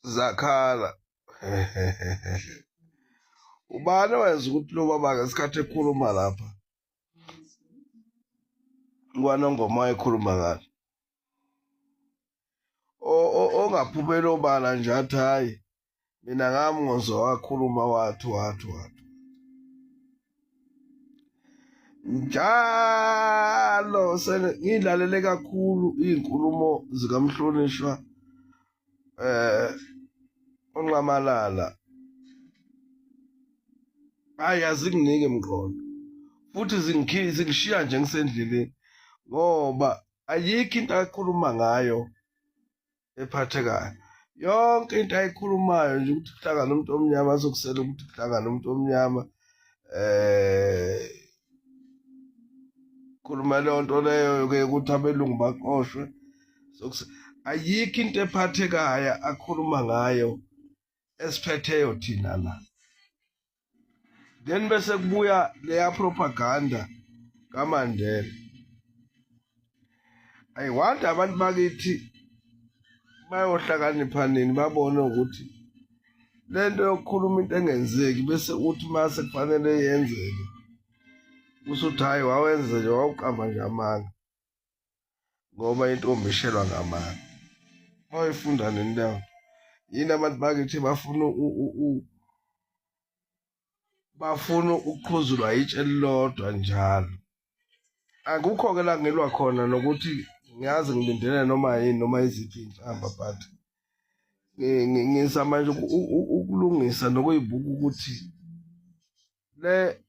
Zakhala. Ubani owenza ukuthi lo baba ngesikhathi ekhuluma lapha kwanongoma wayekhuluma ngani? Ongaphumeli obala nje athi hhayi mina ngamuzwa wakhuluma wathi wathi wathi njalo ngilalele kakhulu iy'nkulumo zikamhlonishwa eh onqamalala hayi azinginiki mqondo futhi zingishiya nje ngisendleleni ngoba ayikho into akhuluma ngayo ephathekayo yonke into ayikhulumayo nje ukuthi kuhlangana umuntu omnyama azokusela ukuthi kuhlangana umuntu omnyama eh khuluma leyo nto leyo ke ukuthi abelungu baxoshwe ayikho into ephathekayo akhuluma ngayo esiphetheyo thina la then bese kubuya leya propaganda kaMandela. I wonder abantu bakithi bayohlakanipha nini babone ukuthi lento yokukhuluma into engenzeki bese uthi mase kufanele yenzeke usuthi hayi wawenza nje wawuqamba nje amanga ngoba intombi ishelwa ngamanga. Bayifunda nini leyo nto? Yini abantu bakithi bafuna bafuna ukuqhuzulwa itshe elilodwa njalo. Akukho-ke la ngilwa khona nokuthi ngiyazi ngilindele noma yini noma iziphi iy'nhlamba but ngizama nje ukulungisa nokuyibuka ukuthi le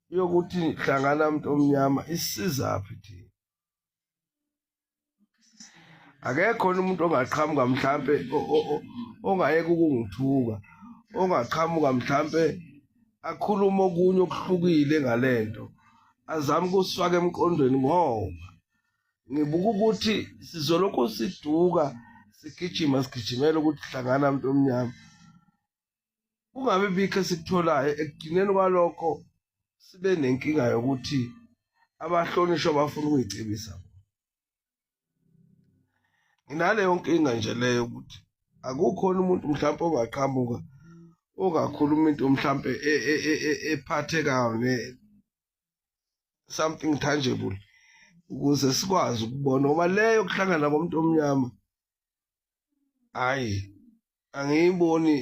yokuthi hlangana mntu omnyama isizaphi thina. Akekho umuntu ongaqhamuka mhlampe ongayeka ukungithuka ongaqhamuka mhlampe akhulume okunye okuhlukile ngalento azame ukusifaka emqondweni ngoba ngibuka ukuthi sizolokhu siduka sigijima sigijimela ukuthi hlangana mntu omnyama kungabe bikho esikutholayo ekugcineni kwalokho sibe nenkinga yokuthi abahlonishwa bafuna ukuyicebisa. Nginaleyo nkinga nje leyo ukuthi akukhona umuntu mhlawumpe ongaqhamuka ongakhuluma into mhlampe e, e, e, ephathekayo ne something tangible ukuze sikwazi ukubona ngoba leyo kuhlangana komuntu omnyama hayi angiyiboni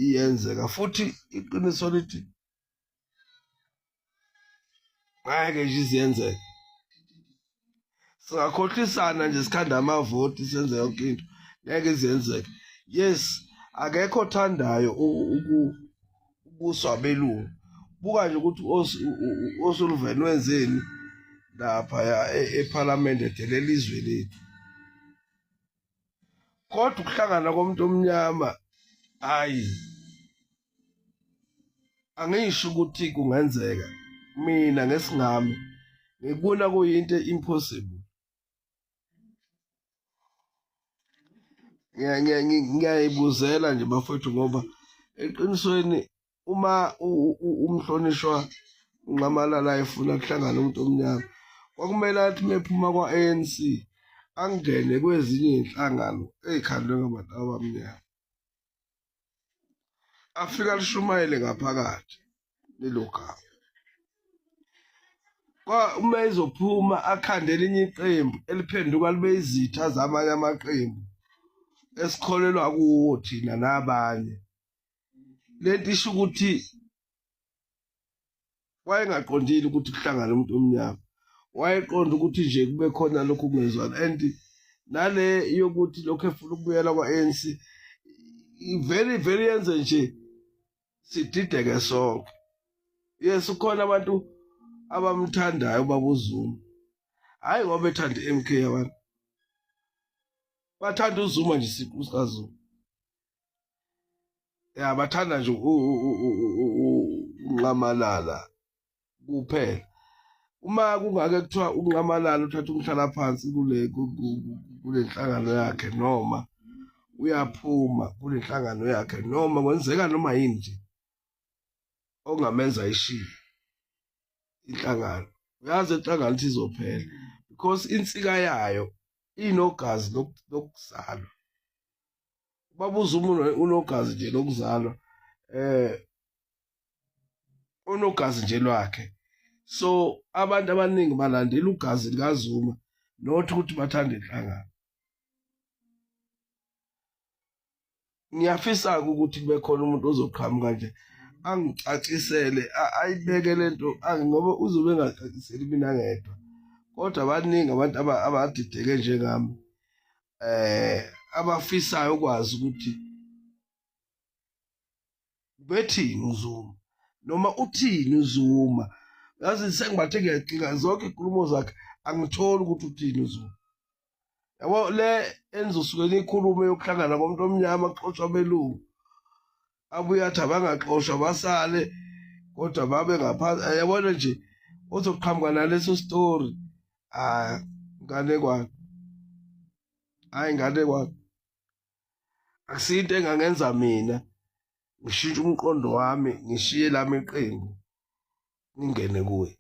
iyenzeka futhi iqiniso lithi ngeke nje iziyenzeke. Singakhohlisana nje sikhanda amavoti senze yonke into ngeke iziyenzeke. Yes, akekho othandayo ukubuswa abelungu. Buka nje ukuthi oSullivan wenzeni laphaya ephalamende edelela izwe lethu. Kodwa ukuhlangana komuntu omnyama hayi angisho ukuthi kungenzeka mina ngesingami ngikubona kuyinto impossible. Ngiyayibuzela nje bafowethu ngoba eqinisweni uma umhlonishwa uNxamalala efuna kuhlangana umuntu omnyama kwakumele athi mephuma kwa-ANC angene kwezinye iy'nhlangano ey'khandwe ngabantu abamnyama afike alishumayele ngaphakathi lelo gama. Kwa uma ezophuma akhande elinye iqembu eliphenduka libe izitha zamanye amaqembu esikholelwa kuwo thina nabanye. Lento isho ukuthi wayengaqondile ukuthi kuhlangane umuntu omnyama, wayeqonda ukuthi nje kube khona lokhu kungezwani and nale yokuthi lokhu efuna ukubuyela kwa-ANC very very yenze nje sidideke sonke. Yes, ukhona abantu abamthandayo ubaba uZuma, hhayi ngoba ethanda i-MK abantu bathanda uZuma nje siqu sikaZuma. Ya bathanda nje unqamalala kuphela. Uma kungake kuthiwa unqamalala uthatha umhlalaphansi kule kule nhlangano yakhe noma uyaphuma kule nhlangano yakhe noma kwenzeka noma yini nje ongamenza ishiye inhlangano. Uyazi inhlangano ithi izophela because insika yayo inogazi lokuzalwa. Ubaba uZuma unogazi nje lokuzalwa unogazi nje lwakhe. So abantu abaningi balandela ugazi likaZuma, not ukuthi bathanda inhlangano. Ngiyafisa-ke ukuthi kube khona umuntu ozoqhamuka nje angicacisele, ayibeke lento, ngoba uzobe engacaciseli mina ngedwa, kodwa baningi abantu abadideke njengami abafisayo ukwazi ukuthi bethini uZuma noma uthini uZuma. Yazi sengibathe ngiyacinga zonke inkulumo zakhe, angitholi ukuthi uthini uZuma. Yabo le enizosuke niyikhulume yokuhlangana komuntu omnyama kuxoshwa abelungu, abuye athi abangaxoshwa basale kodwa babe ngaphansi. Yabona nje ozoqhamuka naleso story, ah nganekwane, hayi nganekwane, akusinto engangenza mina ngishintshe umqondo wami, ngishiye lami iqembu ngingene kuye.